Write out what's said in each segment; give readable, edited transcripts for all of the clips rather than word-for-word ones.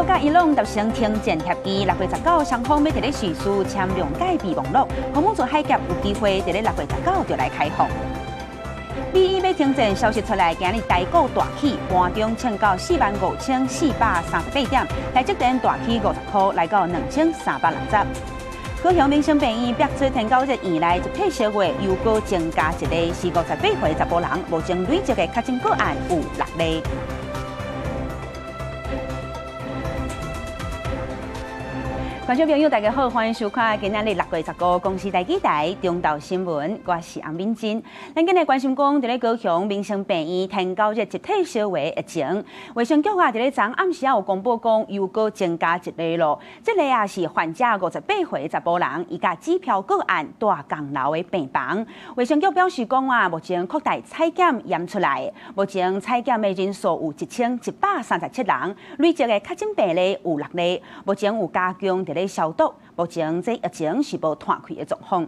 國佮伊朗達成停戰協議，6月19雙方欲佇咧瑞士簽諒解備忘錄，荷姆茲海峽有機會佇咧六月十九就來開放。美伊欲停戰消息出來，今日台股大起，盤中衝到45,438點，台積電大起50箍，來到2360。高雄民生病院爆出天狗熱院內集體消化，又閣增加一例，是58歲查埔人，目前累積的確診個案有六例。觀眾朋友，大家好，歡迎收看今仔日6月15公視第幾台中晝新聞，我是洪敏珍。咱今日關心講，佇咧高雄民生病院天狗熱集體消化疫情，衛生局啊，佇咧昨暗時啊有公布講，又閣增加一例咯。這例啊是患者58歲查埔人，伊佮指標個案蹛仝樓的病房。衛生局表示講啊，目前擴大採檢驗出來，目前採檢的人數有1137人，累積的確診病例有六例，目前有加強佇咧消毒，目前這疫情是無湠開的狀況。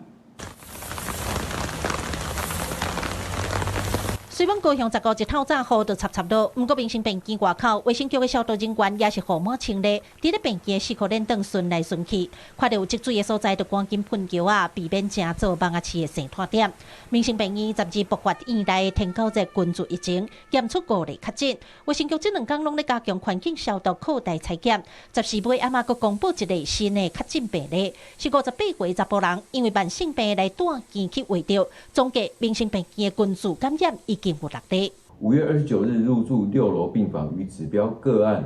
雖講高雄15日透早雨就插插落，毋過民生病院外口衛生局的消毒人員也是雨滿穿咧，佇咧病院四箍輪轉巡來巡去，看著有積水的所在，就趕緊噴膠仔，避免成做蠓仔鼠的生湠點。民生病院12爆發院內天狗熱群聚疫情，驗出五例確診。衛生局這兩工攏咧加強環境消毒、擴大採檢。14尾暗仔閣公布一例新的確診病例，是58歲查埔人，因為慢性病來住院去衛著。總計民生病院的群聚感染已經有六例。5月29日入住6樓病房，與指標個案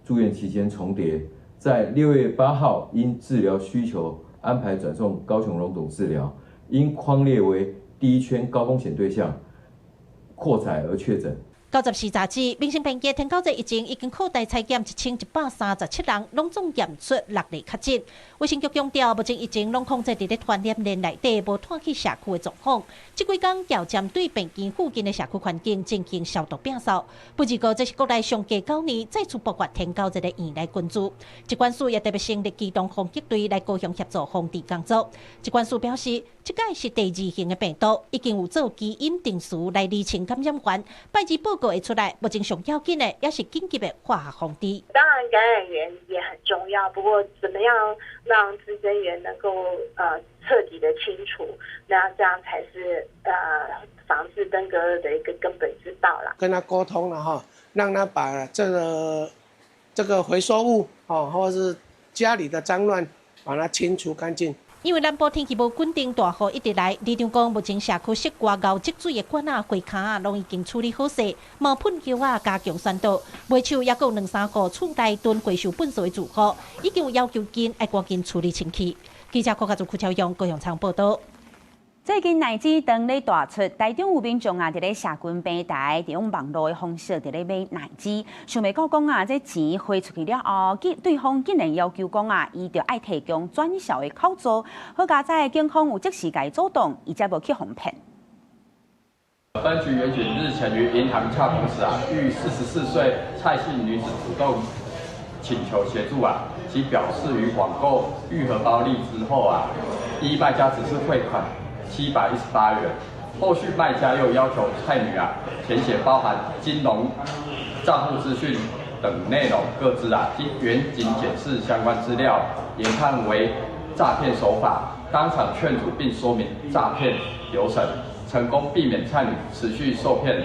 住院期間重疊，在6月8號因治療需求安排轉送高雄榮總治療，因匡列為第一圈高風險對象，擴採而確診。到14早止，民生病院天狗熱疫情已經擴大採檢1137人，攏總驗出六例確診。衛生局強調，目前疫情攏控制佇咧傳染鏈內底，無湠去社區的狀況。這幾工也針對病院附近的社區環境進行消毒摒掃。不過，這是國內上低9年再次爆發天狗熱的院內群聚。疾管署也特別成立機動防擊隊來高雄協助防治工作。疾管署表示，這擺是第二型的病毒，已經有做基因定序來釐清感染源。拜二報告會出來，目前上要緊的也是緊急的化學防治。當然，感染源也很重要，不過怎麼樣讓孳生源能夠徹底的清除，那這樣才是防治登革熱的一個根本之道啦。跟他溝通了哈，讓他把這個回收物哦，或者是家裡的髒亂，把它清除乾淨。因為南部天氣無穩定，大雨一直來。里長講，目前社區室外漚積水的管仔、花跤仔，攏已經處理好勢，嘛噴膠仔加強宣導。尾手猶閣有兩三戶厝內囤回收糞埽的住戶，已經有要求𪜶愛趕緊處理清氣。記者郭家祖、柯超勇高雄採訪報導。最近奶子當咧大出，台中有民眾啊，佇咧社群平台，佇用網路的方式佇咧買奶子，想袂到講啊，這錢匯出去了後，對方竟然要求講啊，伊著愛提供轉銷的口座，好佳哉警方有即時共伊阻擋，伊才無去予騙。分局員警日前於銀行洽同時啊，遇44歲蔡姓女子主動請求協助啊，其表示於網購玉荷包荔枝後啊，依賣家只是匯款718元，後續賣家又要求蔡女啊填寫包含金融賬戶資訊等內容個資啊，經員警檢視相關資料，研判為詐騙手法，當場勸阻並說明詐騙流程，成功避免蔡女持續受騙。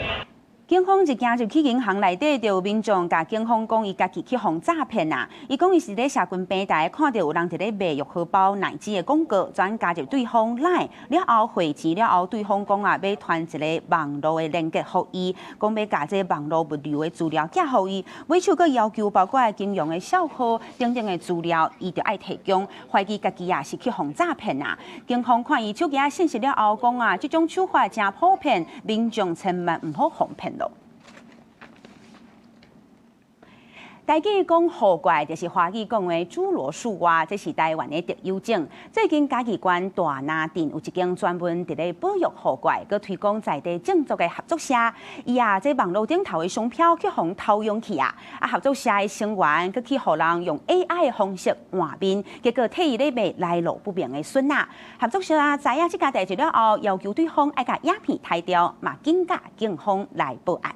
警方一行入去銀行內底，就有民眾共警方講，伊家己去予詐騙啊！伊講伊是咧社群平台看著有人佇咧賣玉荷包奶子的廣告，轉加入對方 LINE 了後匯錢了後，對方講啊，欲傳一個網路的連結予伊，講欲共這網路物流的資料寄予伊，尾手閣要求包括金融的帳號等等的資料，伊著愛提供，懷疑家己啊是去予詐騙啊！警方看伊手機仔信息了後，講啊，這種手法誠普遍，民眾千萬毋好予騙。台語講雨怪，就是華語講的侏羅樹蛙，這是台灣的特有種。最近嘉義縣大林鎮有一間專門佇咧保育雨怪，閣推廣在地種作的合作社。伊啊，這網路頂頭的商標去予偷用去啊！啊，合作社的成員閣去予人用 AI 的方式換面，結果替伊咧賣來路不明的筍仔。合作社啊，知影這件代誌了後，要求對方愛共影片刣掉，嘛緊共警方來報案。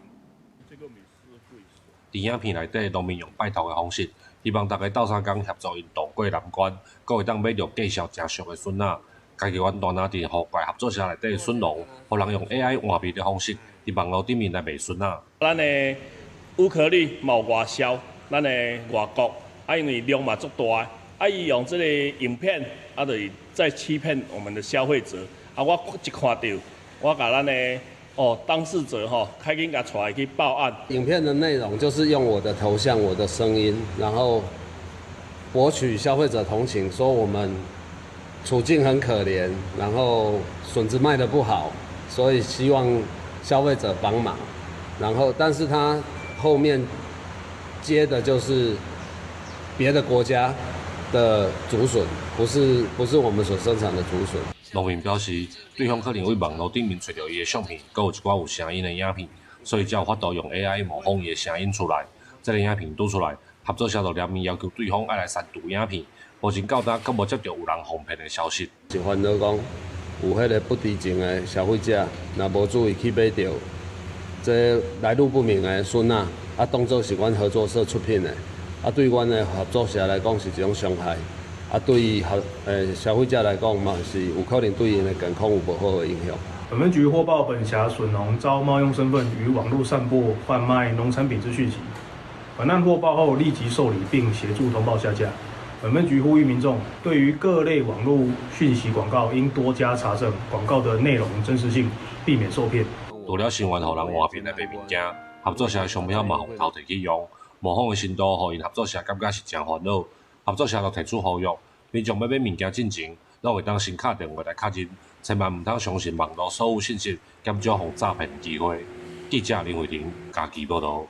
佇影片內底，農民用拜託的方式，希望大家鬥相共協助𪜶渡過難關，閣會當買著價數誠俗的筍仔。家己阮大拿佇予怪合作社內底的筍農，予人用 AI 換面的方式，佇網路頂面來賣筍仔。咱的烏殼率嘛有外銷，咱的外國啊，因為量嘛足大，啊，伊用這個影片啊，就是在欺騙我們的消費者。啊，我一看著，我共咱的哦當事者吼，趕緊共帶去報案。影片的內容就是用我的頭像、我的聲音，然後博取消費者同情，說我們處境很可憐，然後筍子賣得不好，所以希望消費者幫忙。然後，但是他後面接的就是別的國家的竹筍，不是我們所生產的竹筍。農民表示，對方可能佇網路頂面揣著伊的相片，閣有一寡有聲音的影片，所以才有法度用 AI 模仿伊的聲音出來。這个影片拄出來，合作社就聯名要求對方愛來刪除影片。目前到今閣無接著有人予騙的消息。是煩惱講，有彼个不知情的消費者，若無注意去買著這來路不明的筍仔，啊，當做是阮合作社出品的，啊，對阮的合作社來講是一種傷害，啊，對合消費者來講嘛是有可能對𪜶的健康有無好的影響。本分局獲報本轄筍農遭冒用身份於網路散播販賣農產品之訊息，本案獲報後立即受理並協助通報下架。本分局呼籲民眾，對於各類網路訊息廣告應多加查證廣告的內容真實性，避免受騙。除了成員予人換面來賣物件，合作社的商標嘛予偷提去用，模仿的程度，予𪜶合作社感覺是誠煩惱。合作社就提出呼籲，民眾欲買物件進前，攏會當先敲電話來確認，千萬毋通相信網路所有信息，減少予詐騙的機會。記者林慧玲嘉義報導。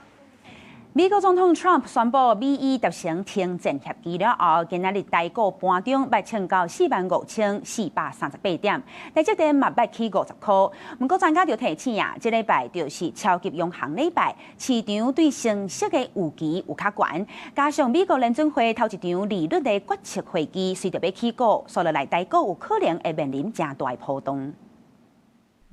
美國總統 Trump 宣布美伊達成停戰協議了後，今仔日台股盤中欲衝到45,438點，台積電嘛欲起50箍。毋過專家就提醒啊，這禮拜就是超級央行禮拜，市場對升息的預期有較懸，加上美國聯準會頭一場利率的決策會議隨著欲起鼓，所以來台股有可能會面臨誠大的波動。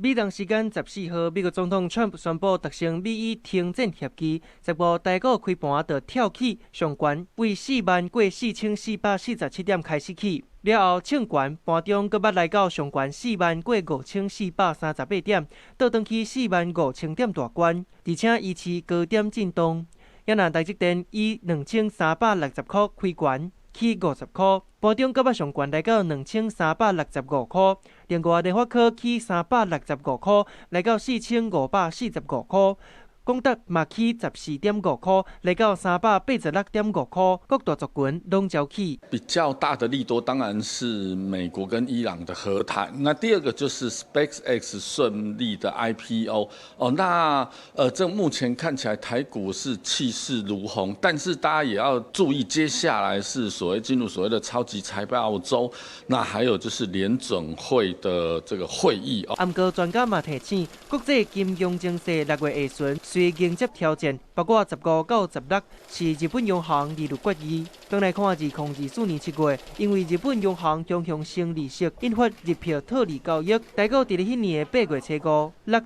美東時間14號，美國總統川普宣布達成美伊停戰協議，15台股開盤就跳起上懸，為4萬過4447點開始起，了後衝懸盤中閣捌來到上懸4萬過5438點，倒轉去4萬5000點大關，而且維持高點震盪。也若台積電以2360箍開懸，起50箍，盤中閣捌上懸來到2365箍。另外，聯發科起365箍，來到4545箍。廣達嘛起14.5箍，來到386.5箍。各大族群攏齊起。比較大的利多當然是美國跟伊朗的和談。那第二個就是 SpaceX 順利的 IPO。哦，那這目前看起來台股是氣勢如虹，但是大家也要注意，接下來是所謂進入所謂的超級財報週，那還有就是聯準會的這個會議。啊，毋過專家嘛提醒，國際金融情勢6月下旬隨迎接挑戰，包括15到16是日本央行利率決議。轉來看2024年7月，因為日本央行強強升利息，引發日票套利交易，台股佇咧彼年的8月初五落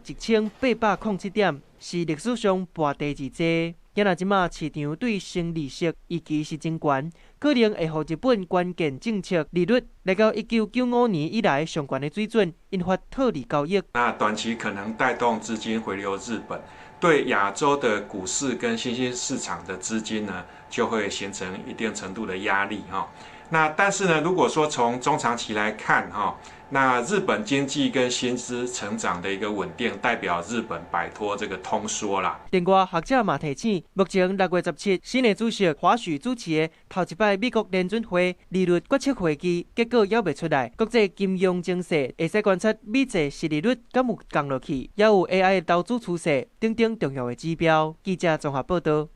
1807點，是歷史上跋第二濟。也若這馬市場對升利息預期是真懸，可能會予日本關鍵政策利率來到1995年以來上懸的水準，引發套利交易。那短期可能帶動資金回流日本，對亞洲的股市跟新興市場的資金呢，就會形成一定程度的壓力哈。那但是呢，如果說從中長期來看哈，那日本經濟跟薪資成長的一個穩定，代表日本擺脫這個通縮啦。另外，學者嘛提醒，目前6月17，新的主席華許主持的頭一擺美國聯準會利率決策會議結果猶未出來，國際金融情勢會使觀察美債殖利率敢有降落去，也有 AI 的投資趨勢等等重要的指標。記者綜合報導。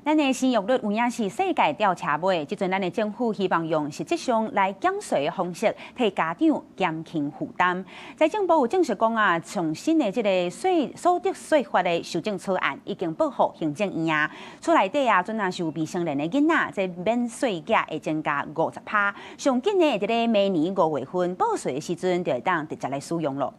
咱的生育率有影是世界吊車尾，這陣咱的政府希望用實質上來減稅的方式，替家長減輕負擔。財政部有證實講啊，上新的這個稅所得稅法的修正草案已經報予行政院啊。厝內底啊，準若是有未成年的囡仔，這免稅額會增加50%。上緊的佇咧明年5月份報稅的時陣，就會當直接來使用囉。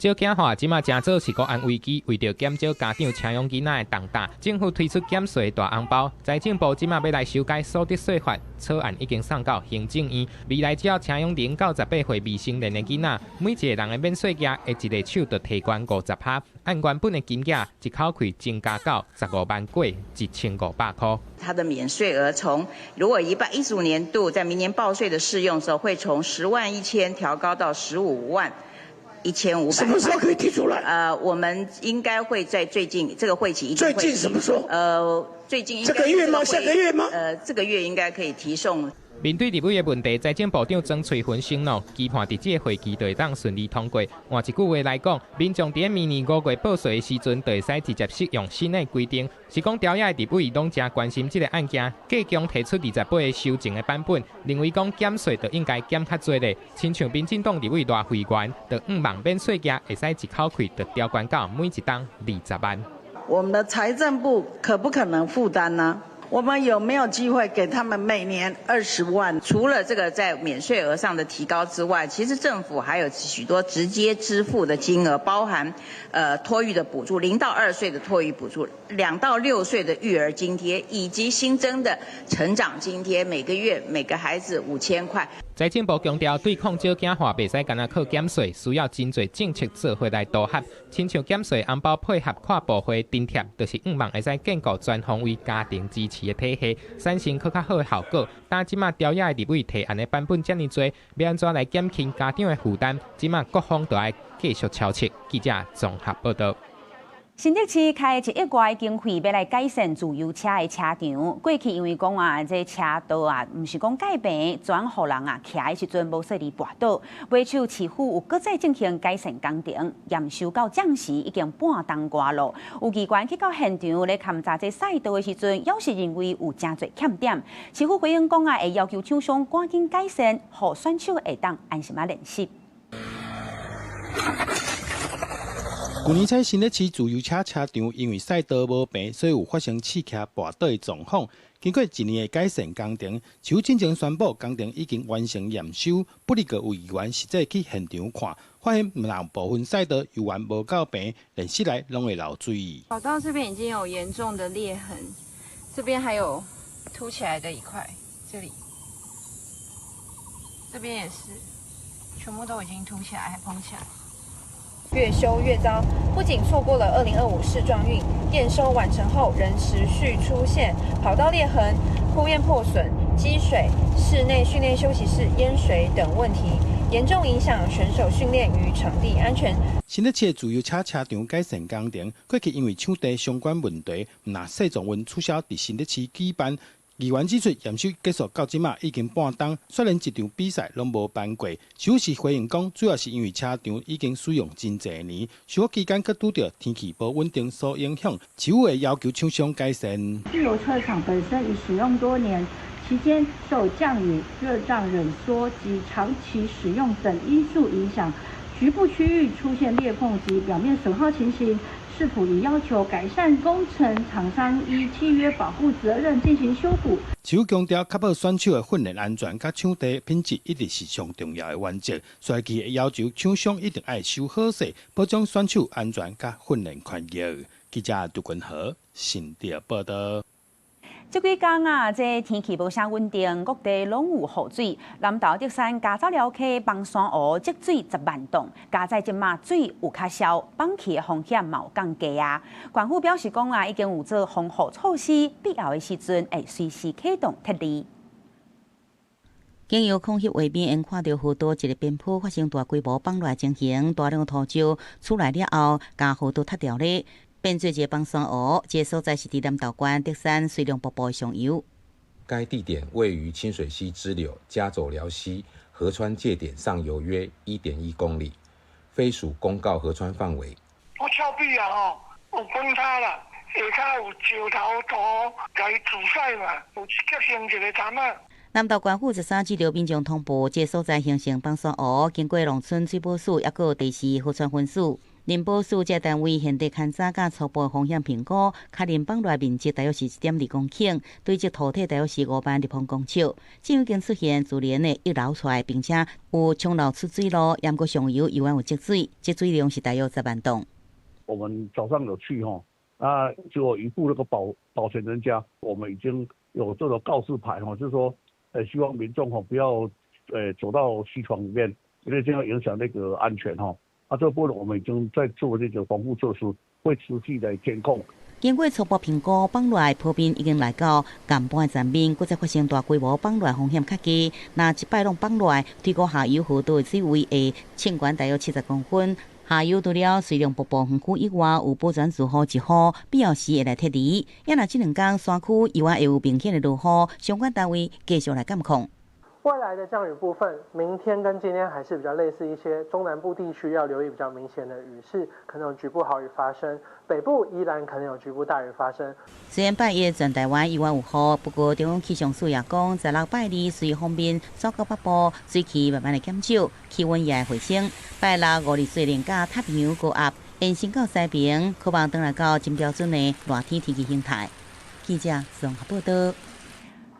少子化這馬成做是國安危機，為著減少家長請養囡仔的重擔，政府推出減稅大紅包。財政部這馬欲來修改所得稅法，草案已經送到行政院。未來只要請養0到18歲未成年的囡仔，每一個人的免稅額會一个手就提懸50%，按原本的金額，一口氣增加到15萬過1500箍。它的免稅額從如果115年度在明年報稅的適用的時候，會從10萬1千調高到15萬1500。什麼時候可以提出來？我們應該會在最近這個會期。最近什麼時候？最近這個月嗎？下個月嗎？這個月應該可以提送。面對立委的問題，財政部長莊翠芬承諾，期盼佇這個會期就會當順利通過。換一句話來講，民眾佇明年5月報稅的時陣，就會使直接適用新的規定。是講朝野的立委攏誠關心這个案件，計共提出28個修正的版本，認為講減稅就應該減較濟咧。親像民進黨立委賴慧媛，就向望免稅額會使一口氣就調懸到每一冬20萬。我們的財政部可不可能負擔呢？我們有沒有機會給他們每年20萬？除了這個在免稅額上的提高之外，其實政府還有許多直接支付的金額，包含托育的補助，0到2歲的托育補助，2到6歲的育兒津貼，以及新增的成長津貼，每個月每個孩子5000塊。財政部強調，對抗少子化袂使干焦靠減稅，需要真濟政策做伙來組合。親像減稅紅包配合跨部會津貼，就是向望會使建構全方位家庭支持的體系，產生閣較好的效果。但這馬朝野的立委提案的版本遮爾濟，欲按怎來減輕家長的負擔？這馬各方都愛繼續敲切。記者綜合報導。新竹市開1億外經費，欲來改善自由車的車場。過去因為講啊，這車道啊，毋是講蓋平，轉予人啊騎的時陣無細膩跋倒。尾手市府有閣再進行改善工程，驗收到這時已經半冬外咯。有議員去到現場咧勘查這賽道的時陣，猶是認為有誠濟欠點。市府回應講啊，會要求廠商趕緊改善，予選手會當安心仔練習。舊年在新竹市自由車車場，因為賽道無平，所以有發生試騎跋倒的狀況。經過一年的改善工程，市府進前宣布工程已經完成驗收。不過有議員實際去現場看，發現毋但部分賽道猶原無夠平，連室內攏會漏水。跑道這邊已經有嚴重的裂痕，這邊還有凸起來的一塊，這裡，這邊也是，全部都已經凸起來，還膨起來。越修越糟，不僅錯過了2025市壯運，驗收完成後仍持續出現跑道裂痕、鋪面破損、積水、室內訓練休息室淹水等問題，嚴重影響選手訓練與場地安全。新竹市自由車車場改善工程，過去因為場地相關問題，毋但世壯運取消佇新竹市舉辦。議員指出，驗收結束到這馬已經半冬，雖然一場比賽攏無辦過。市府是回應講，主要是因為車場已經使用真濟年，修復期間閣拄著天氣無穩定所影響，市府會要求廠商改善。自由車場本身已使用多年，期間受降雨、熱脹冷縮及長期使用等因素影響，局部區域出現裂縫及表面損耗情形。市府已要求改善工程廠商依契約保護責任進行修補。市府強調，確保選手的訓練安全佮場地品質一直是上重要的原則，所以會要求廠商一定愛修好勢，保障選手安全佮訓練權益。記者杜君和新竹報導。這幾工啊，這天氣無啥穩定，各地攏有雨水。南投竹山加走寮溪枋山湖積水10萬噸，佳哉這馬水有較消，崩去的風險嘛有降低啊。縣府表示講啊，已經有做防護措施，必要的時陣會隨時啟動撤離。經由空翕畫面，會看著河道一个邊坡發生大規模崩落情形，大量土石出來了後，共河道塌掉咧，變做一个崩山湖。這个所在是佇南投縣竹山水龍瀑布的上游。該地點位於清水溪支流加走寮溪河川界點上游約1.1公里，非屬公告河川範圍。我峭壁啊吼，有崩塌啦，下跤有石頭土共伊阻塞嘛，有結成一个潭仔。南投縣府13接著民眾通報，這个所在形成崩山湖，經過農村水保署，抑閣有第四河川分署，林保署這單位現地勘查佮初步風險評估，確認放落面積大約是1.2公頃，堆積土體大約是5萬立方公尺。這已經出現自然的溢流出來，並且有沖流出水路，毋過上游猶原有積水，積水量是大約10萬噸。我們早上有去吼，啊，就一副那個保全人家，我們已經有這個告示牌吼，就是說，希望民眾吼不要走到溪床裡面，因為這樣影響那個安全吼。啊，這部分我們已經在做這個防護措施，會持續來監控。經過初步評估，放落來坡面已經來到岩盤層面，閣再發生大規模放落風險較低。若一擺攏放落來，推估下游河道的水位會升懸大約70公分。下游除了水龍瀑布園區以外，有保全住戶一戶，必要時會來撤離。也若這兩天山區猶原會有明顯的落雨，相關單位繼續來監控。未來的降雨部分，明天跟今天還是比較類似一些，中南部地區要留意比較明顯的雨勢，可能有局部豪雨發生；北部宜蘭可能有局部大雨發生。雖然拜一全台灣猶原有雨，不過中央氣象署也講，16拜二隨鋒面轉到北部，水汽慢慢的減少，氣溫也會回升。拜六五日水連佮太平洋高壓延伸到西邊，可望轉來到真標準的熱天天氣形態。記者綜合報道。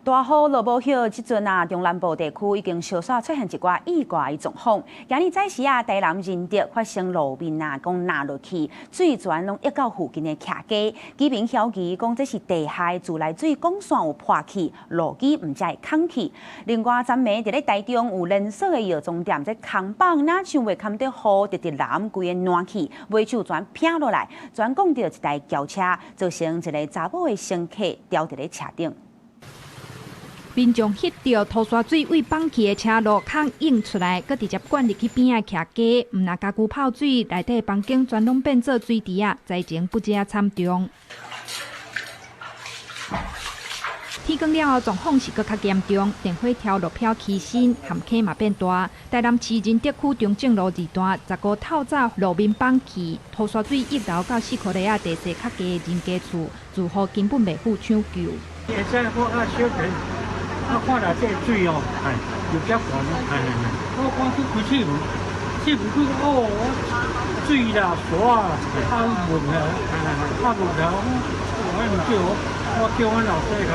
大雨落無歇，這陣啊，中南部地區已經相續出現一寡意外狀況。今日早時啊，台南仁德發生路面啊，講爛落去，水泉攏溢到附近的徛家。居民曉疑講這是地下自來水管線有破去，路基毋才會空去。另外，昨暝佇咧台中有連鎖的藥妝店，這扛棒若像袂堪得雨，直直淋規个爛去，尾手全撇落來，全摃著一台轎車，造成一个查某的乘客牢佇咧車頂。民眾翕著塗沙水對崩去的車路孔湧出來，閣直接灌入去邊仔徛家，毋但家具泡水，內底房間全攏變做水池仔，災情不止慘重。天光了後，狀況是閣較嚴重，電火柱落飄起身，陷坑嘛變大。台南市仁德區中正路二段15透早路面崩去，塗沙水溢流到四箍犁仔地勢較低的人家厝，住戶根本袂赴搶救。啊，看來這水哦，又較懸。我講去開鐵門，鐵門去哦，水啦、沙啦，啊問下，啊問下，我毋叫我，我叫阮老細較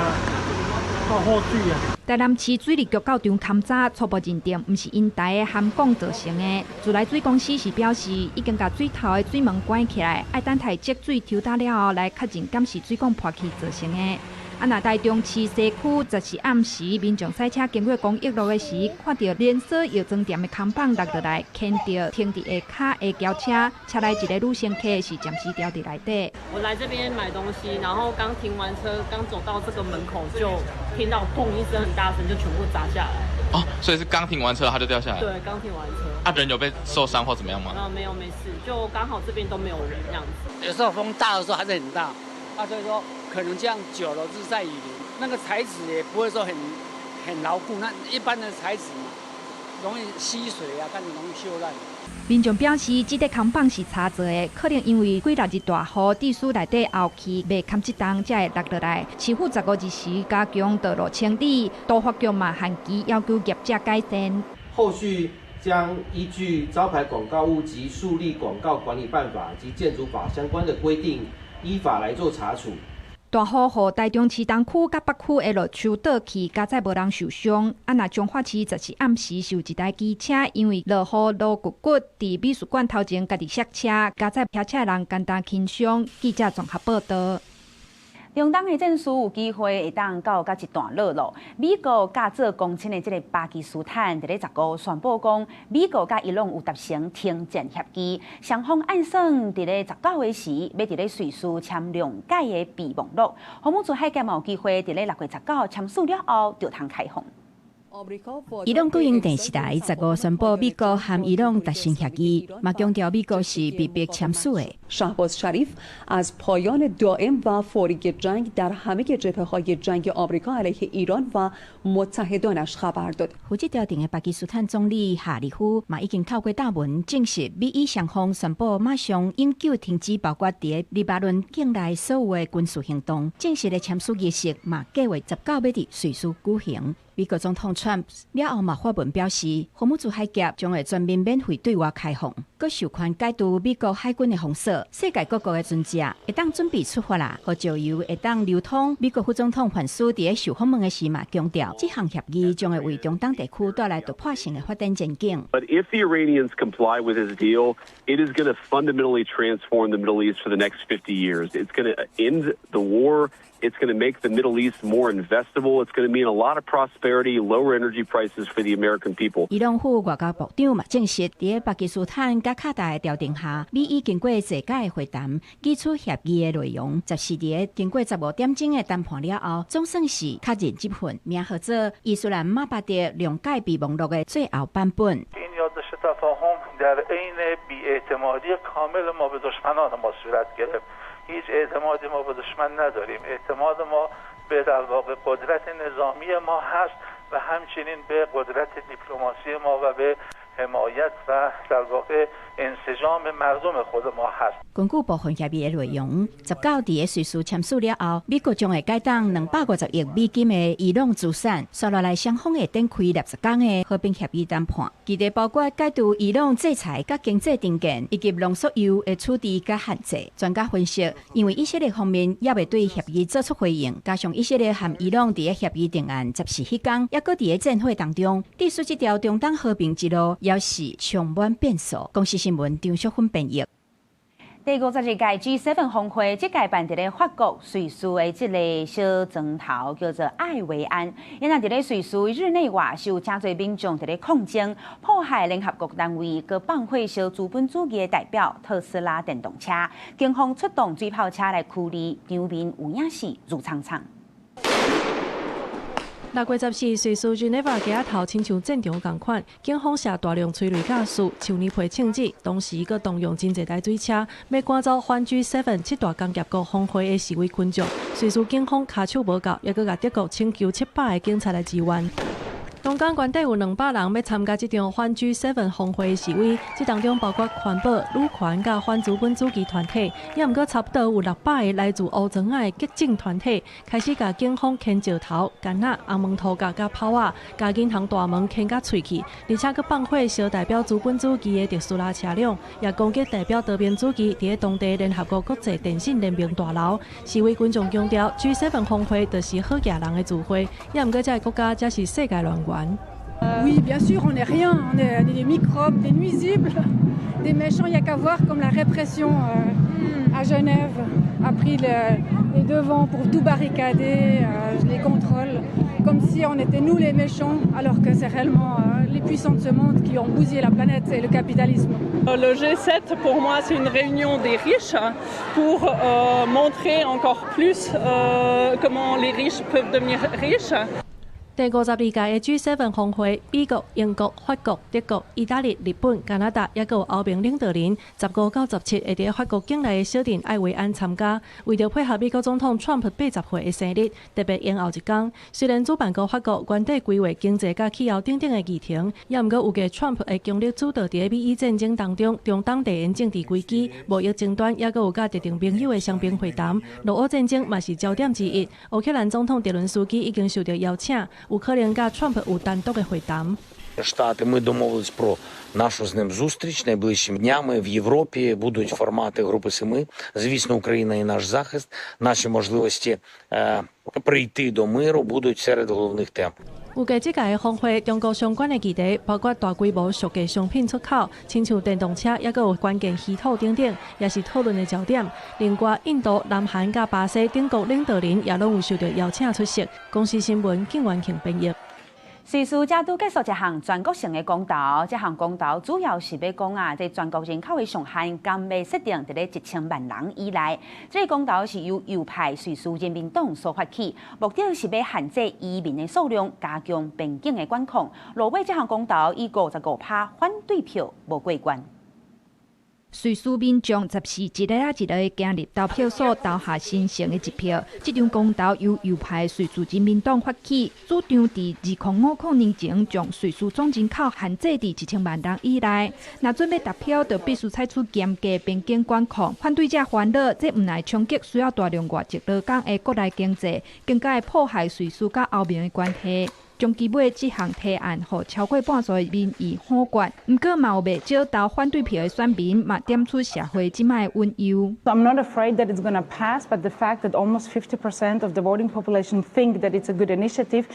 倒水啊。台南市水利局到場勘查，初步認定毋是因台的涵管造成的。自來水公司是表示，已經共水頭的水門關起來，愛等待積水抽乾了後來確認敢是水管破去造成的。啊！若台中市西區14暗時，民眾駛車經過公益路的時，看著連鎖藥妝店的扛棒落落來，牽著停佇下跤的轎車，車內一个女乘客是暫時牢佇內底。我來這邊買東西，然後剛停完車，剛走到這個門口就聽到砰一聲很大聲，就全部砸下來。哦，所以是剛停完車，它就掉下來。對，剛停完車。啊，人有被受傷或怎麼樣嗎？啊，沒有，沒事，就剛好這邊都沒有人這樣子。有時候風大的時候還是很大，啊，所以說。可能這樣久了日曬雨淋，那個材質也不會說很牢固。那一般的材質嘛，容易吸水啊，但是容易鏽爛。民眾表示，這塊扛棒是柴做的，可能因為幾六日大雨，致使內底後氣袂堪這重，才會落落來。市府15日時加強道路清理，都發局嘛限期要求業者改善。後續將依據招牌廣告物及樹立廣告管理辦法及建築法相關的規定，依法來做查處。大雨予台中市東區佮北區的落樹倒去，佳哉無人受傷。啊，若彰化市14暗時是有一台機車，因為落雨路骨骨，佇美術館頭前家己摔車，佳哉騎車人簡單輕傷。記者綜合報道。中東的戰事有機會會當告甲一段落咯。美國佮做公親的這个巴基斯坦，佇咧15宣布講，美國佮伊朗有達成停戰協議，雙方按算佇咧19的時，欲佇咧瑞士簽諒解的備忘錄。荷姆茲海峽嘛有機會佇咧6月19簽署了後，就通開放。伊朗國營電視台15宣布，美國和伊朗達成協議，嘛強調美國是被迫簽署的。 شهباز شریف از پایان دائم و فوری جنگ در همه جبهه های جنگ آمریکا علیه ایران و متحدانش خبر داد。負責調停的巴基斯坦總理夏立夫嘛已經透過貼文證實，美伊雙方宣布馬上永久停止包括佇黎巴嫩境內所有的軍事行動。正式的簽署儀式嘛計劃19欲佇瑞士舉行。美國總統川普了後嘛發文表示，荷姆茲海峽將會全面免費對外開放。閣授權解除美國海軍的封鎖，世界各國的船隻會當準備出發啦，予石油會當流通。美國副總統范斯佇咧受訪問的時嘛強調，這項協議將會為中東地區帶來突破性的發展前景。 But if the Iranians comply with this deal, it is going to fundamentally transform the Middle East for the next 50 years. It's going to end the war. It's going to make the Middle East more investable. It's going to mean a lot of prosperity, lower energy prices for the American people. 伊朗副外交部長嘛證實，佇巴基斯坦佮卡達的調停下，美伊經過濟擺的會談，擬出協議的內容，14佇經過15點鐘的談判了後，總算是確認這份名號做伊斯蘭馬巴德諒解備忘錄的最後版本。 در عین بی‌اعتمادی کامل ما به دشمنان ما صورت گرفت. هیچ اعتمادی ما به دشمن نداریم. اعتماد ما به در واقع قدرت نظامی ما هست و همچنین به قدرت دیپلماسی ما و به حمایت و در واقع انسجام مردم خود ما هست. 根據部分協議的內容，19佇咧瑞士簽署了後，美國將會解凍250億美金的伊朗資產，紲落來雙方會展開60天的和平協議談判，其中包括解除伊朗制裁佮經濟停電，以及濃縮鈾的處置佮限制。專家分析，因為以色列方面猶未對協議做出回應，加上以色列和伊朗佇咧協議定案14彼工，猶閣佇咧戰火當中，致使這條中東和平之路猶是充滿變數。公視新聞張淑芬編譯。第52屆 G7 峰會，這屆辦佇咧法國瑞士的這个小莊頭，叫做艾維安。𪜶佇咧瑞士日內瓦是有誠濟民眾佇咧抗爭，破壞聯合國單位，閣放火燒資本主義的代表特斯拉電動車，警方出動水炮車來驅離，場面有影是挐氅氅。6月14，瑞士日內瓦街仔頭親像戰場仝款，警方射大量催淚ガス、樹林皮槍子，同時閣動用真濟台水車，欲趕走反 G7 七大工業國峰會的示威群眾。瑞士警方跤手無夠，猶閣共德國請求700个警察來支援。當天原底有200人欲參加這場反 G7 峰會的示威，這當中包括環保、女權佮反資本主義團體，猶毋過差不多有600个來自烏莊仔的激進團體，開始共警方牽石頭、桿仔、紅毛塗甲佮炮仔，共銀行大門牽甲碎去，而且閣放火燒代表資本主義的特斯拉車輛，也攻擊代表多邊主義佇咧當地聯合國國際電信聯盟大樓。示威群眾強調，G7 峰會就是好額人的聚會，猶毋過這个國家才是世界亂源。 Oui, bien sûr, on n'est rien, on est des microbes, des nuisibles, des méchants. Il n'y a qu'à voir comme la répression à Genève a pris les devants pour tout barricader, les contrôles, comme si on était nous les méchants, alors que c'est réellement les puissants de ce monde qui ont bousillé la planète et le capitalisme. Le G7, pour moi, c'est une réunion des riches pour montrer encore plus comment les riches peuvent devenir riches. 第52屆的 G7 峰會，美國、英國、法國、德國、意大利、日本、加拿大，猶閣有歐盟領導人，15到17會佇法國境內的小鎮艾維安參加。為著配合美國總統川普80歲的生日，特別延後一工。雖然主辦國法國原底規劃經濟佮氣候等等的議程，猶毋過預計川普會強力主導佇美伊戰爭當中，中東地緣政治危機、貿易爭端，猶閣有佮特定盟友的雙邊會談。俄烏戰爭嘛是焦點之一。烏克蘭總統澤倫斯基已經受著邀請，有可能佮川普有單獨的會談。 Штати ми домовились про нашу з ним зустріч найближчими днями в Європі. Будуть формати Групи Семи. Звісно, Україна і наш захист, наші можливості прийти до миру будуть серед головних тем. 預計這屆的峰會，中國相關的議題包括大規模屬價商品出口，親像電動車，猶閣有關鍵稀土等等，也是討論的焦點。另外，印度、南韓佮巴西等國領導人也攏有受著邀請出席。公視新聞景元慶編譯。瑞士才拄結束一項全國性的公投，這項公投主要是欲講啊，這全國人口的上限敢欲設定佇咧1000萬人以內。這个公投是由右派瑞士人民黨所發起，目的是欲限制移民的數量，加強邊境的管控。落尾這項公投以55%反對票無過關。瑞士民眾14一个仔一个行入投票所投下神聖的一票。這場公投由右派瑞士人民黨發起，主張佇2050年前將瑞士總人口限制佇1000萬人以內。若準備達標，就必須採取嚴格邊境管控。反對者煩惱，這毋但衝擊需要大量外籍勞工的國內經濟，更加會破壞瑞士佮歐盟的關係。終其尾這項提案予超過半數的民意否決。毋過嘛有袂少投反對票的選民嘛點出社會這擺的隱憂。 I'm not afraid that it's going to pass, but the fact that almost 50% of the voting population think that it's a good initiative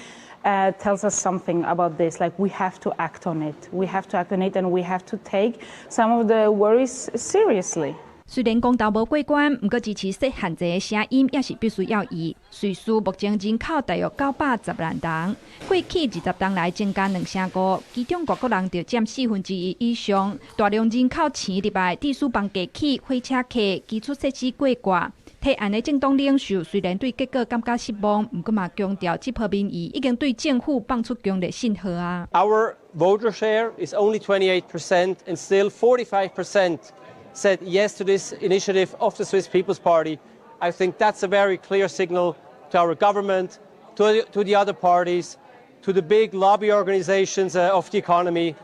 tells us something about this. Like, we have to act on it. We have to act on it, and we have to take some of the worries seriously. 雖然公投無過關，毋過支持設限制的聲音也是必須要議。瑞士目前人口大約910萬人，過去20冬來增加2成5，其中外國人就佔1/4以上。大量人口遷入來，致使房價起、火車客、基礎設施過掛。提案的政黨領袖雖然對結果感覺失望，毋過嘛強調這波民意已經對政府放出強烈信號啊。 Our voter share is only 28% and still 45% said yes to this initiative of the Swiss People's Party. I think that's a very clear signal to our government, to the other parties, to the big lobby organizations of the economy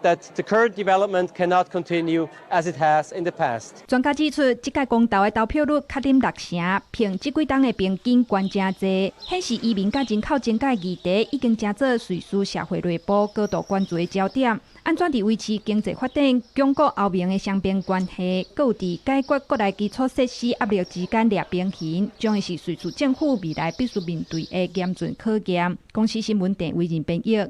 that the current development cannot continue as it has in the past. 專家指出，這屆公投的投票率較頂6成，憑這幾冬的平均懸誠濟，顯示移民佮人口增加議題已經成做瑞士社會內部高度關注的焦點。按怎佇維持經濟發展、鞏固歐盟的雙邊關係，閣有佇解決國內基礎設施壓力之間掠平衡，將會是瑞士政府未來必須面對的嚴峻考驗。公視新聞鄭惟仁編譯。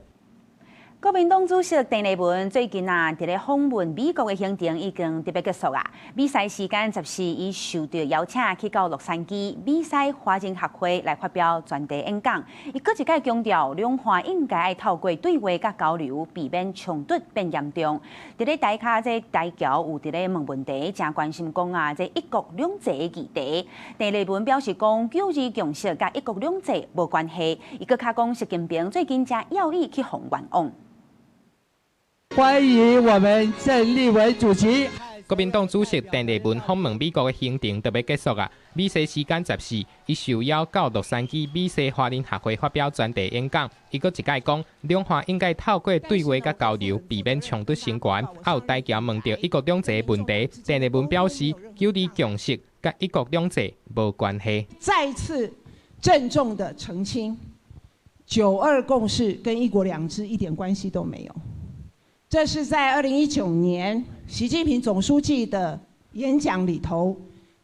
國民黨主席鄭麗文最近啊，佇咧訪問美國的行程已經特別結束啊。美西時間14，伊受著邀請去到洛杉磯美西華人學會來發表專題演講。伊閣一擺強調，兩岸應該愛透過對話佮交流，避免衝突變嚴重。佇咧台跤這台僑有佇咧問問題，誠關心講啊，這一國兩制的議題。鄭麗文表示講，九二共識佮一國兩制無關係。伊閣較講，習近平最近誠有意去予冤枉。歡迎我們鄭麗文主席。國民黨主席鄭麗文訪問美國的行程就欲結束啊！美西時間14，伊受邀到洛杉磯美西華人學會發表專題演講。伊閣一擺講，兩岸應該透過對話佮交流，避免衝突升懸。還有台僑問著一國兩制的問題，鄭麗文表示，九二共識佮一國兩制無關係。再次鄭重的澄清，九二共識跟一國兩制一點關係都沒有。這是在2019年習近平總書記的演講裡頭，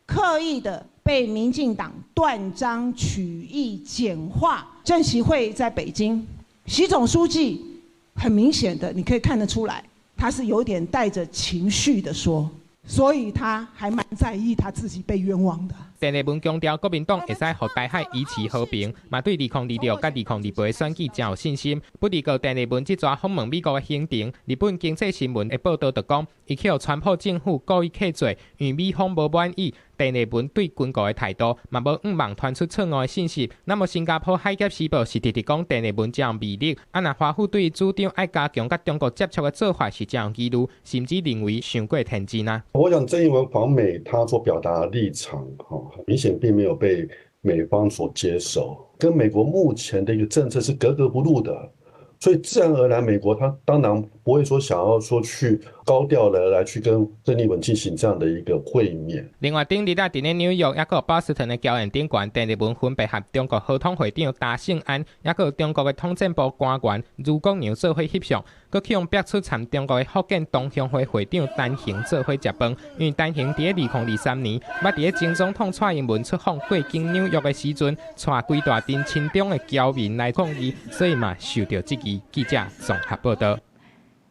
刻意的被民進黨斷章取義簡化。政習會在北京，習總書記很明顯的，你可以看得出來，他是有點帶着情緒的說，所以他還蠻在意他自己被冤枉的。鄭麗文強調，國民黨會使予台海維持和平，嘛對2026佮2028選舉誠有信心。不過，鄭麗文這逝訪問美國的行程，日本經濟新聞的報道就講，伊去予川普政府故意客罪，因為美方無滿意鄭麗文對軍購的態度，嘛無向網傳出錯誤的信息。那麼新加坡海峽時報是直直講鄭麗文誠有魅力，啊若華府對伊主張愛加強佮中國接觸的做法是誠有疑慮，甚至認為傷過天真啊。我想鄭麗文訪美，他所表達的立場，哈。明顯並沒有被美方所接受，跟美國目前的一個政策是格格不入的，所以自然而然，美國他當然不會說想要說去高調的來去跟鄭麗文進行這樣的一個會面。另外，頂日啊，佇咧紐約抑閣波士頓的僑演頂懸，鄭麗文分別和中國和統會長達勝安，抑閣中國的統戰部官員余國良做伙翕相，閣去予逼出參中國的福建同鄉會會長陳恆做伙食飯。因為陳恆佇咧2023年，捌佇咧前總統蔡英文出訪過境紐約的時陣，帶規大陣親中的僑民來抗議，所以嘛受著質疑。記者綜合報道。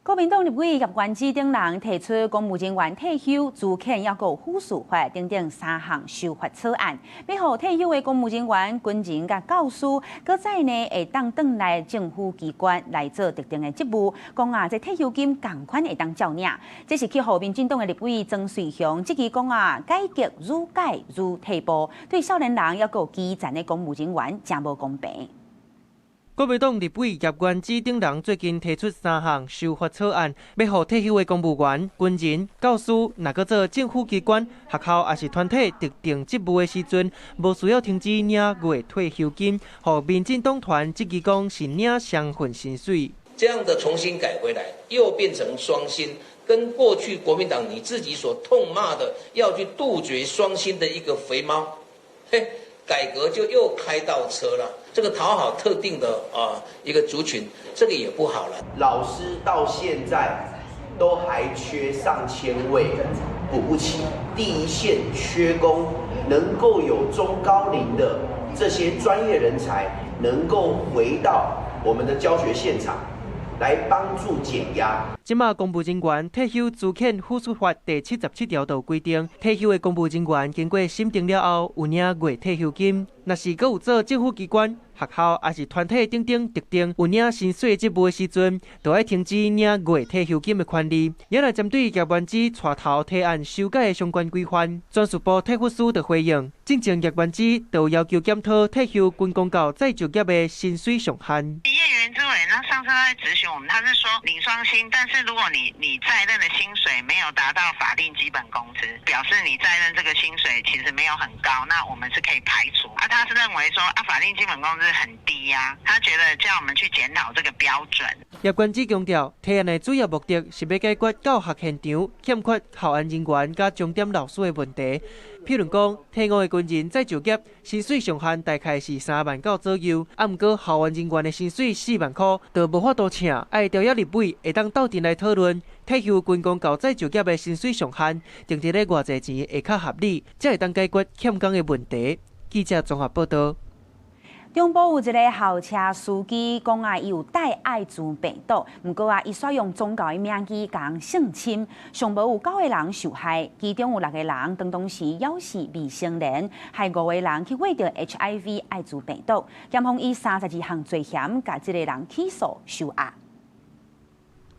國民黨立委葉元之等人提出公務人員退休、資遣抑閣輔士法等等三項修法草案，欲予退休的公務人員、軍人佮教師，閣再呢會當轉來政府機關來做特定的職務，講啊，這退休金仝款會當照領。這是去予民進黨的立委莊瑞雄質疑講啊，改革愈改愈退步，對少年人抑閣基層的公務人員誠無公平。國民黨立委葉元之等人最近提出三項修法草案，欲予退休的公務員、軍人、教師，若閣做政府機關、學校抑是團體特定職務的時陣，無需要停止領月退休金。予民進黨團質疑講是領雙份薪水。這樣的重新改回來，又變成雙薪，跟過去國民黨你自己所痛罵的要去杜絕雙薪的一個肥貓，嘿。改革就又開倒車了。這個討好特定的啊一個族群，這個也不好了。老師到現在都還缺上千位，補不齊。第一線缺工，能夠有中高齡的這些專業人才，能夠回到我們的教學現場，來幫助減壓。這馬公務人員退休資遣撫恤法第77條就規定，退休的公務人員經過審定了後，有領月退休金。若是閣有做政府機關、學校抑是團體等等特定有領薪水職務的時陣，就愛停止領月退休金的權利。也來針對葉元之帶頭提案修改的相關規範，專屬部退撫司就回應，進前葉元之就要求檢討退休軍公教再就業的薪水上限。葉元之委員，那上次在質詢我們，他是說領雙薪，但是如果你在任的薪水沒有達到法定基本工資，表示你在任這個薪水其實沒有很高，那我們是可以排除。啊，他是認為說啊，法定基本工資很低呀，他覺得叫我們去檢討這個標準。葉元之強調，提案的主要目的是欲解決教學現場欠缺校安人員佮鐘點老師的問題。譬如講，退伍的軍人再就業，薪水上限大概是3萬九左右，啊，毋過校安人員的薪水4萬箍，就無法度請。愛調約立委會當鬥陣來討論退休軍公教再就業的薪水上限，定佇咧偌濟錢會較合理，才會當解決欠工的問題。記者綜合報道。中部有一个校車司機講啊，伊有帶艾滋病毒，毋過啊，伊煞用宗教的名義共人性侵，上無有九個人受害，其中有六個人當當時猶是未成年，害五個人去驗著 HIV 艾滋病毒，檢方以32項罪嫌，共這个人起訴收押。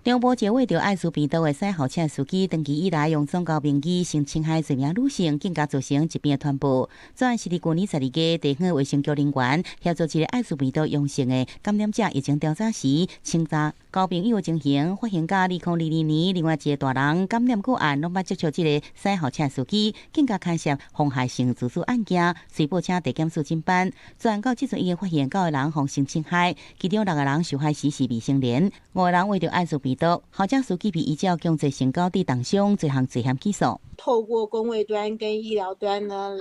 中部一个患著艾滋病毒的駛校車司機，長期以來用宗教名義性侵害濟名女性，更加造成疾病傳播。昨暗是佇舊年12月，地方衛生局人員協助一个艾滋病毒陽性的感染者疫情調查時，清查交朋友的情形，發現佮2022年另外一个大人感染個案，攏捌接觸這个駛校車司機，更加牽涉妨害性自主案件，隨報請地檢署偵辦。昨暗到這陣已經發現九個人予性侵害，其中六個人受害時是未成年，五個人患著艾滋病毒，校車司機被依照強制性交佇重傷罪項罪嫌起訴。透過公衛端跟醫療端呢，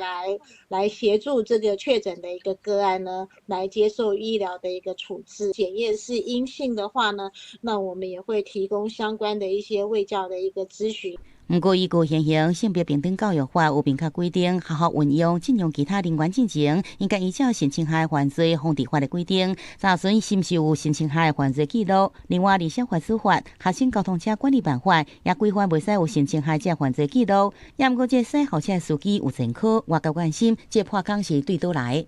來協助這個確診的一個個案呢，來接受醫療的一個處置。檢驗是陰性的話呢，那我們也會提供相關的一些衛教的一個諮詢。毋過，依據現行性別平等教育法有明確規定，學校運用進用其他人員進前，應該依照性侵害犯罪防治法的規定，查詢是毋是有性侵害犯罪記錄。另外，佇小法司法、學生交通車管理辦法也規範袂使有性侵害這犯罪記錄。也毋過，這駛校車司機有前科，外界關心這破空是對佗來？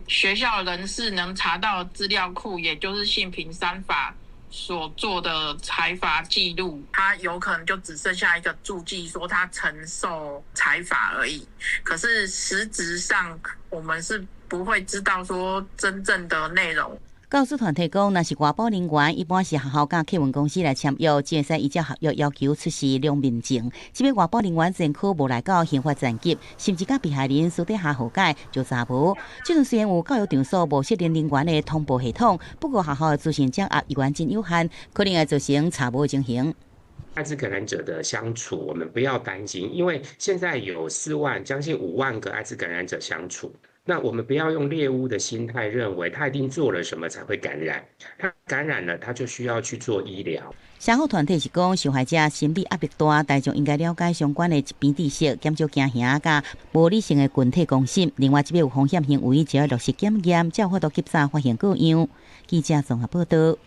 學校人事能查到資料庫，也就是性平三法所做的裁罰記錄，他有可能就只剩下一個註記，說他曾受裁罰而已。可是實質上，我們是不會知道說真正的內容。教師團體講，若是外包人員，一般是學校佮客運公司來簽約，才會使依照合約要求出示良民證。這擺外包人員前科無來到刑法層級，甚至佮被害人私底下和解就查無。這陣雖然有教育場所無適齡人員的通報系統，不過學校的資訊掌握依然真有限，可能會造成查無的情形。艾滋感染者的相處，我們不要擔心，因為現在有4萬將近5萬個艾滋感染者相處。那我們不要用獵巫的心態，認為他一定做了什麼才會感染。他感染了，他就需要去做醫療。社福團體是講，受害者心理壓力大，大眾應該了解相關的疾病知識，減少驚嚇佮無理性的群體公審。另外，這擺有風險行為，就要落實檢驗，才有法度及早發現個樣。記者綜合報道。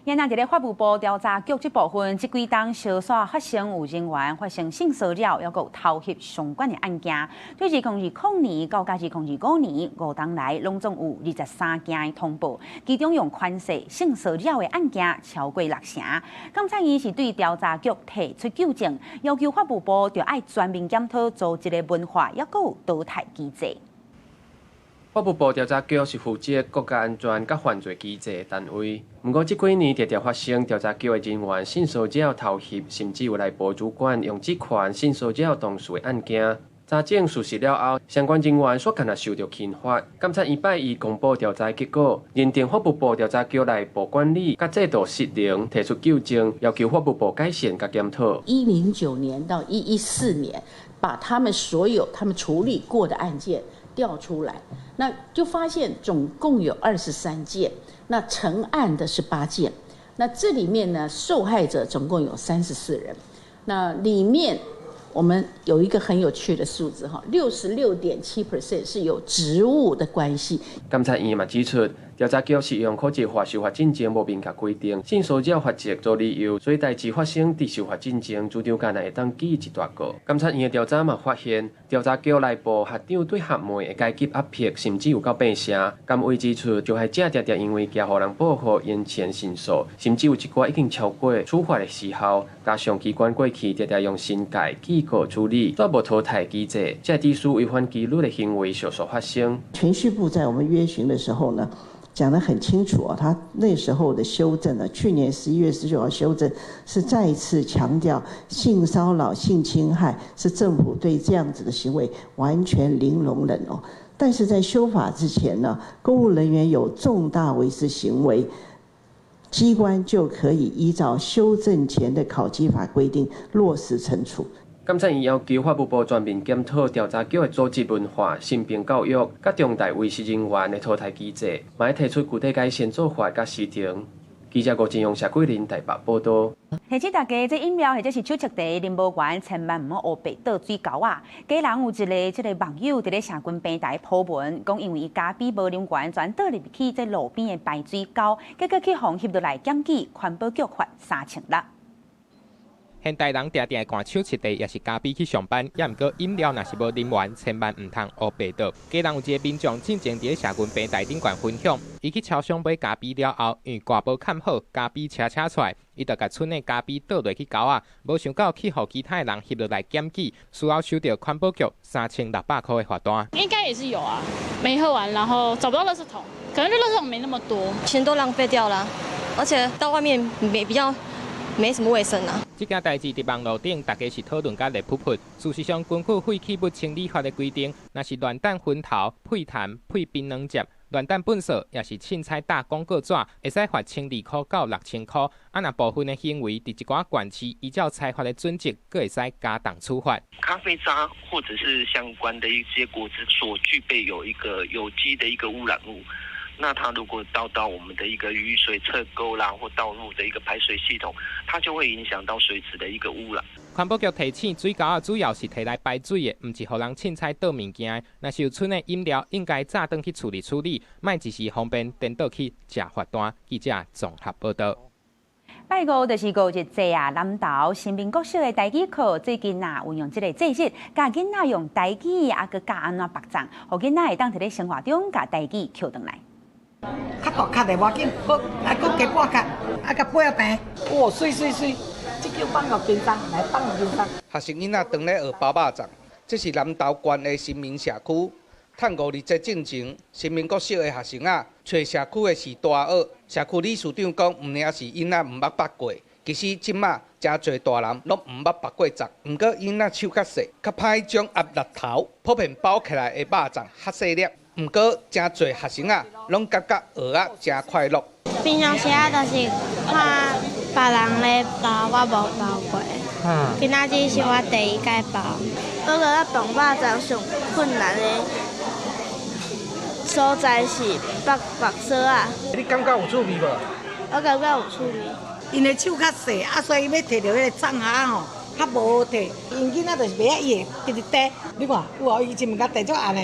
現在佇咧法務部調查局這部分，這幾冬相紲發生有人員發生性騷擾，猶閣有偷翕相關的案件。對2020年到2025年5冬來，攏總有23件的通報，其中用權勢性騷擾的案件超過六成。監察院是對調查局提出糾正，要求法務部著愛全面檢討組織的文化，猶閣有淘汰機制。法務部調查局是負責國家安全佮犯罪機制的單位，毋過這幾年常常發生調查局的人員性騷擾、偷翕，甚至有內部主管用職權性騷擾同事的案件。查證屬實了後，相關人員煞敢若受著懲罰。監察院拜一公布調查結果，認定法務部調查局內部管理佮制度失靈，提出糾正，要求法務部改善佮檢討。109年到114年，把他們所有他們處理過的案件，調出來，那就發現總共有23件，那成案的是8件，那這裡面呢，受害者總共有34人，那裡面我們有一個很有趣的數字哈，66.7% 是有職務的關係。監察院嘛指出，調查局適用考績法修法進前無明確規定，性騷擾罰則做理由，所以代誌發生佇修法進前，主張敢若會當舉一大告。監察院的調查嘛發現，調查局內部學長對學妹的階級壓迫，甚至有夠變聲。監委指出，受害者常常因為驚予人報復，延前申訴，甚至有一寡已經超過處罰的時效。加上機關過去常常用申誡、警告處理，煞無淘汰機制，這致使違反紀律的行為常常發生。銓敘部在我們約詢的時候呢，講得很清楚啊，他那時候的修正呢，去年11月19號修正是再次強調性騷擾、性侵害是政府對這樣子的行為完全零容忍哦。但是在修法之前呢，公務人員有重大違失行為，機關就可以依照修正前的考績法規定落實懲處。監察院要求法務部全面檢討調查局的組織文化、性平教育，佮重大違失人員的淘汰機制，嘛欲提出具體改善做法佮時程。記者吳金勇、謝桂林台北報道。提醒大家，這飲料或者是手沖茶，啉無完，千萬毋好烏白倒水溝仔！基隆有一个這个網友佇咧社群平台 po 文，講因為伊咖啡無啉完，全倒入去這路邊的排水溝，結果去予翕落來檢舉，環保局罰3600。現代人定定會灌手沖茶，抑是咖啡去上班，抑毋過飲料若是無啉完，千萬毋通烏白倒。基隆有一個民眾進前佇咧社群平台頂懸分享，伊去超商買咖啡了後，因為蓋無蓋好，咖啡車車出來，伊就共賰的咖啡倒落去溝仔，無想到去予其他的人翕落來檢舉，事後收著環保局3600箍的罰單。應該也是有啊，沒喝完，然後找不到垃圾桶，可能就垃圾桶沒那麼多，錢都浪費掉了，而且到外面沒比較。沒什麼衛生啊。這件代誌佇網路頂，大家是討論甲熱噗噗。事實上，根據廢棄物清理法的規定，若是亂擲薰頭、屁痰、屁檳榔汁、亂擲糞掃，抑是凊彩搭廣告紙，會使罰1200到6000箍。啊，若部分的行為，佇一寡縣市依照裁罰的準則，閣會使加重處罰。咖啡渣或者是相關的一些果汁所具備有一個有機的一個污染物。那它如果倒到我們的一個雨水側溝啦，或道路的一個排水系統，它就會影響到水質的一個污染。環保局提醒，水溝仔主要是提來排水的，毋是予人凊彩倒物件。若是有賰的飲料，應該早轉去處理處理，莫一時方便顛倒去食罰單。記者綜合報道。拜五就是五日節啊，南投新民國小的台語課最近啊，運用這个節日，教囡仔用台語啊，閣教按怎縛粽，予囡仔會當佇咧生活中共台語抾轉來。較大殼的無要緊，閣啊閣加半殼，啊共掰平。哇，媠媠媠！這叫放五斤重，來放五斤重。學生囡仔當咧學包肉粽，這是南投縣的新民社區。趁五日節進前，新民國小的學生仔揣社區的序大學，社區理事長講，毋爾是囡仔毋捌縛過，其實這馬誠濟大人攏毋捌縛過粽。毋過囡仔手較細，較歹將壓力頭普遍包起來的肉粽較細粒。毋過誠濟學生仔攏感覺學啊誠快樂。平常時啊，就是看別人咧包，我無包過。今仔日是我第一擺包。我覺得綁肉粽上困難的所在是縛縛索仔。你感覺有趣味無？我感覺有趣味。𪜶的手較細，啊，所以欲提著彼个粽盒吼，較無好提。𪜶囡仔就是袂曉伊會直直提。你看，有哦，伊真物共提足按的。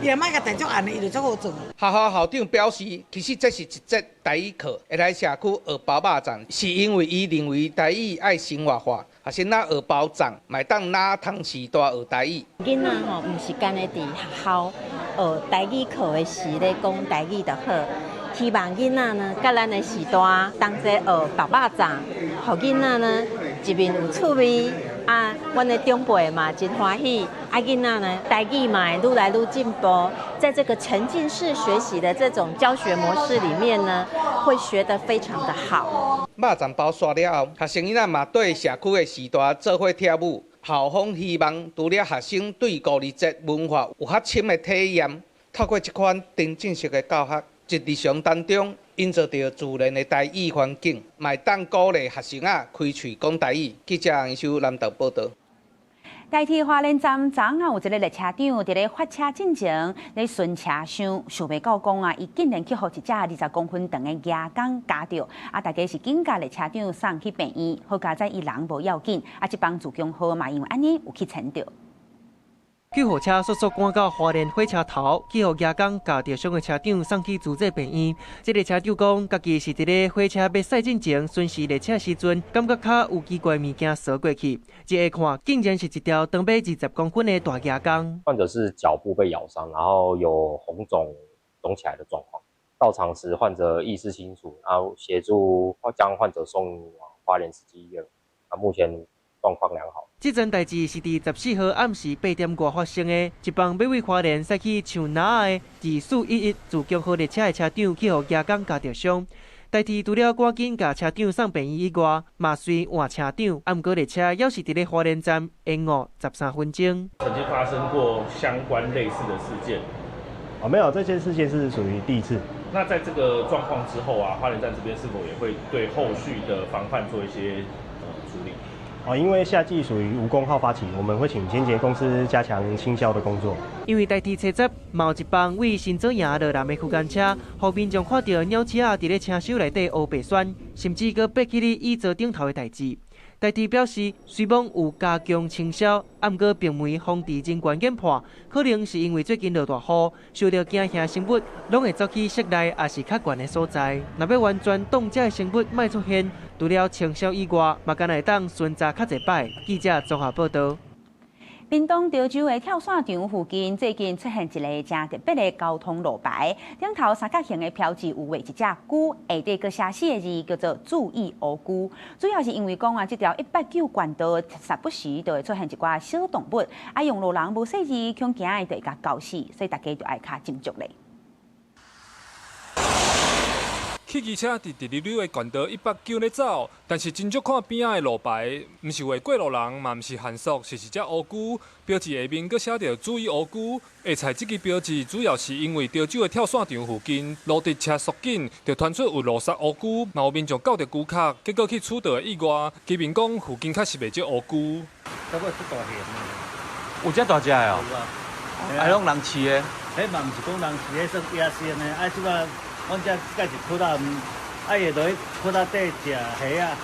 伊若莫共提足按的，伊就足好做。學校校長表示，其實這是一節台語課，會來社區學包肉粽，是因為伊認為台語愛生活化，學生仔學包粽，嘛會當哪通序大學台語。囡仔吼，毋是干焦佇學校學台語課的時咧講台語就好。希望囡仔呢，佮咱的序大同齊學包肉粽，予囡仔呢一面有趣味，啊，阮的長輩嘛真歡喜，啊，囡仔呢台語嘛會愈來愈進步，在這個沉浸式學習的這種教學模式裡面呢，會學得非常的好。肉粽包煞了後，學生囡仔嘛綴社區的序大做伙跳舞。校方希望除了學生對五日節文化有較深的體驗，透過這款沉浸式的教學，佇日常當中營造著自然的台語環境，嘛會當鼓勵學生仔開喙講台語。記者楊秀南投報道。台鐵花蓮站昨昏有一个列車長佇咧發車進前咧巡車廂，想袂到講啊，伊竟然去予一隻20公分長的蜈蚣咬著，啊，大家是緊共列車長送去病院，好佳哉伊人無要緊，啊，這班自強號嘛因為按呢有去牽著。救護車速速趕到花蓮火車頭，去予蜈蚣咬著傷的車長送去主治病院。這个車長講，家己是佇咧火車欲駛進前巡視列車時陣，感覺跤有奇怪物件掃過去，一下看，竟然是一條長欲20公分的大蜈蚣。患者是腳部被咬傷，然後有紅腫腫起來的狀況。到場時，患者意識清楚，然後協助將患者送往花蓮慈濟醫院。啊，目前狀況良好。這樁代誌是佇14號暗時8點外發生的，一班欲為花蓮駛去樹林的2411自強號列車的車長去予蜈蚣咬著傷。台鐵除了趕緊共車長送病院以外，嘛隨換車長。啊，毋過列車猶是佇咧花蓮站延誤13分鐘。曾經發生過相關類似的事件？哦，沒有，這件事件是屬於第一次。那在這個狀況之後啊，花蓮站這邊是否也會對後續的防範做一些處理？哦，因為夏季屬於蜈蚣好發期，我們會請清潔公司加強清消的工作。因為台鐵車站某一班為新左營落南的區間車，予民眾看著鳥鼠仔佇咧車廂內底烏白訕，甚至閣爬起咧椅座頂頭的代誌。台鐵表示，雖罔有加強清消，啊，毋過並沒防止人員研判，可能是因為最近落大雨，受著驚嚇生物攏會走去室內，抑是較懸的所在。若欲完全擋這个生物莫出現，除了清消以外，嘛敢若會當巡查較濟擺。記者綜合報導。屏東潮州的跳傘場附近最近出現一个誠特別的交通路牌，頂頭三角形的標誌有畫一隻龜，下底閣寫四个字叫做“注意烏龜”。主要是因為講啊，這條189縣道時不時就會出現一寡小動物，啊，用路人無細意，恐驚的就會共咬死，所以大家就愛較斟酌咧。汽機車直直溜溜的縣道189咧走，但是真少看邊仔的路牌，毋是畫過路人，嘛毋是限速，是一隻烏龜。標誌下面閣寫著注意烏龜。會採這支標誌，主要是因為潮州的跳傘場附近路直車速緊，就傳出有路殺烏龜，嘛有民眾咬著龜殼，結果去取道的意外。居民講附近確實袂少烏龜。有遮大隻的哦？啊，攏人飼的？彼嘛毋是講人飼的，算野生的。啊，這擺阮遮蓋是窟仔，啊，伊會落去窟仔底食蝦仔。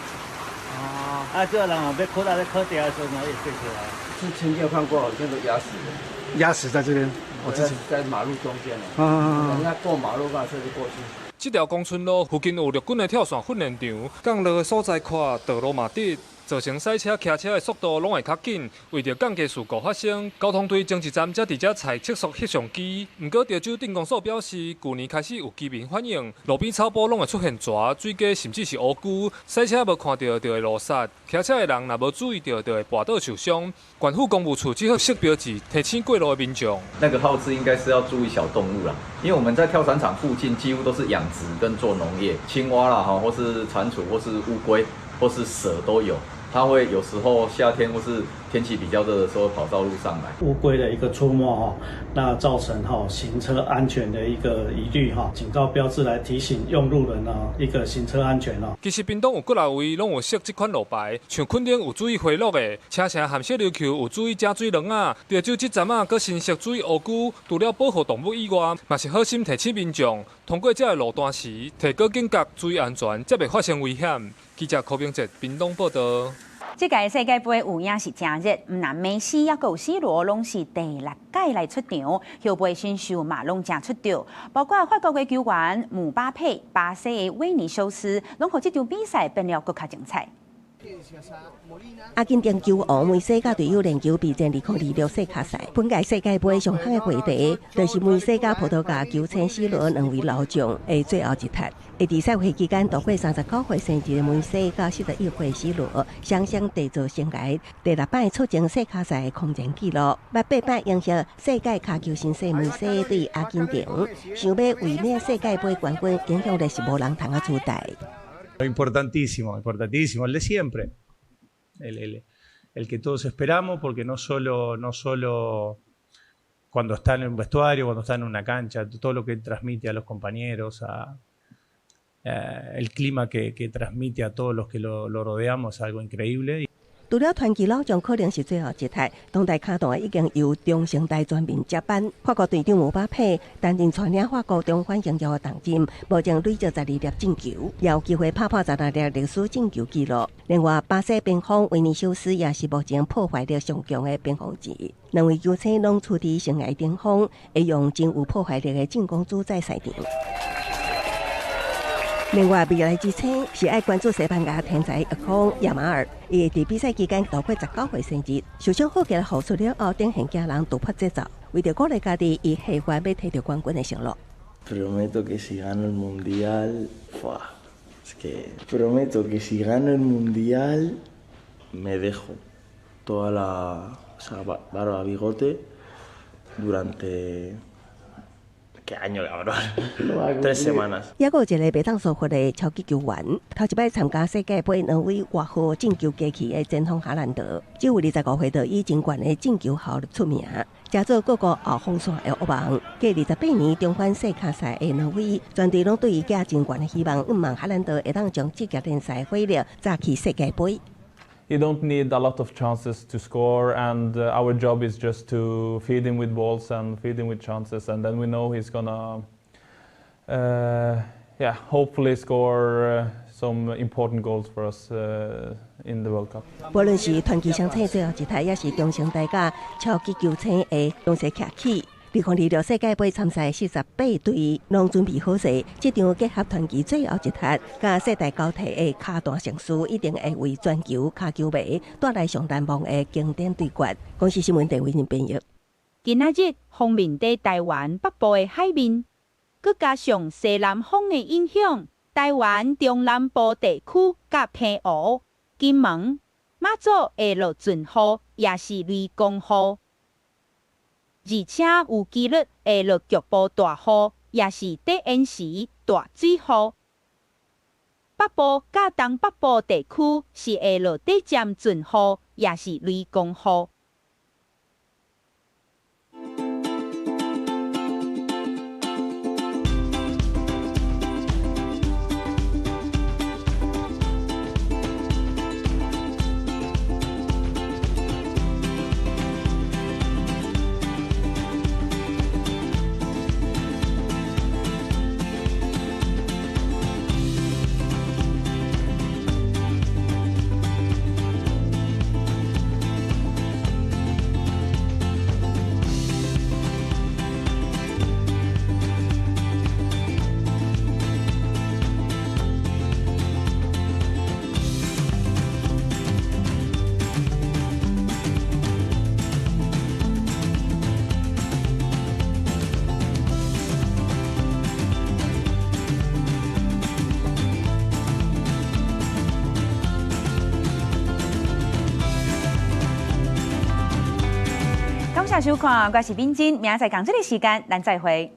哦。啊，這人若欲窟仔咧烤著的時陣，伊會飛出來。之前有看過，好像都壓死的。壓死在這邊，我之前在馬路中間。嗯。人家過馬路，把車就過去。這條江村路附近有陸軍的跳傘訓練場，降落的所在闊，道路嘛直。造成賽車、騎車的速度攏會較緊。為著降低事故發生，交通隊前一站才佇遮採測速翕相機。毋過潮州鎮公所表示，舊年開始有居民反映，路邊草埔攏會出現蛇、水雞，甚至是烏龜。賽車無看著就會路殺，騎車的人若無注意著，就會跋倒受傷。縣府公務處只好設標誌提醒過路的民眾。那個號誌應該是要注意小動物啦，因為我們在跳傘場附近幾乎都是養殖跟做農業，青蛙啦，或是蟾蜍，或是烏龜，或是蛇都有。它會有時候夏天或是天氣比較熱的時候跑到路上來。烏龜的一個出沒哈，那造成哈行車安全的一個疑慮哈，警告標誌來提醒用路人呢一個行車安全哦。其實屏東有幾若位攏有設這款路牌，像墾丁有注意回落的，車城和小琉球有注意食水卵仔，潮州這站仔閣新設注意烏龜，除了保護動物以外，嘛是好心提醒民眾，通過這个路段時，提高警覺，注意安全，才袂發生危險。記者柯明哲屏東報導。這屆世界盃有影是誠熱，毋但梅西抑閣有 C 羅攏是第六屆來出場，後備新秀嘛攏誠出著，包括法國的球員姆巴佩、巴西的維尼修斯，攏予這場比賽變了閣較精彩。阿根廷球王梅西佮隊友練球備戰2026世卡賽。本屆世界盃上夯的話題，就是梅西佮葡萄牙球星 C 羅兩位老將的最後一踢。會佇賽會期間度過39歲生日的梅西佮41歲 C 羅，雙雙締造生涯第六擺出征世卡賽的空前紀錄。捌八擺贏下世界跤球新星梅西對阿根廷，想欲衛冕世界盃冠軍，影響力是無人通仔取代。 Importantísimo, importantísimo, el de siempre, el que todos esperamos, porque no solo cuando está en un vestuario, cuando está en una cancha, todo lo que transmite a los compañeros, el clima que transmite a todos los que lo rodeamos, es algo increíble. 除了傳奇老將可能是最後一台，當代跤壇已經由中生代全面接班。法國隊長姆巴佩擔任帶領法國重返榮耀的重任，目前累積12粒進球，也有機會拍破16粒歷史進球紀錄。另外，巴西邊鋒維尼修斯也是目前破壞力上強的邊鋒之一。兩位球星攏處佇生涯頂峰，會用真有破壞力的進攻主宰賽場。另外，未來之星是愛關注西班牙天才翼鋒亞馬爾，伊會佇比賽期間度過19歲生日，受傷好起來復出了後，展現驚人突破節奏，為著鼓勵家己，伊下願欲摕著冠軍的承諾。 Prometo que si gano el mundial, es que prometo que si gano el mundial me dejo toda la, o sea, barba, bigote durante ¿Qué año, cabrón? 3 semanas。抑閣有一个袂當疏忽的超級球員，頭一擺參加世界盃挪威外號進球機器的前鋒哈蘭德，這位25歲就以真懸的進球效率出名，成做各國後防線的惡夢。過28年重返世卡賽的挪威，全隊攏對伊寄真懸的希望，向望哈蘭德會當將職業聯賽火熱炸去世界盃。 He don't need a lot of chances to score, and our job is just to feed him with balls and feed him with chances, and then we know he's gonna, yeah, hopefully score some important goals for us in the World Cup. 無論是傳奇雙星最後一台，抑是中生代佮超級球星的同齊徛起。2026世界盃參賽48隊攏準備好勢，這場結合傳奇最後一踢，佮世代交替的跤壇盛事，一定會為全球跤球迷帶來上難忘的經典對決。公視新聞鄭偉仁編譯。今仔日鋒面佇台灣北部的海面，閣加上西南風的影響，台灣中南部地區佮澎湖、金門、馬祖會落陣雨，抑是雷公雨。而且有幾率會落局部大雨，抑是短延時大水雨。北部佮東北部地區是會落短暫陣雨，抑是雷公雨。感謝收看，我是敏珍，明仔載仝這个時間，咱再會。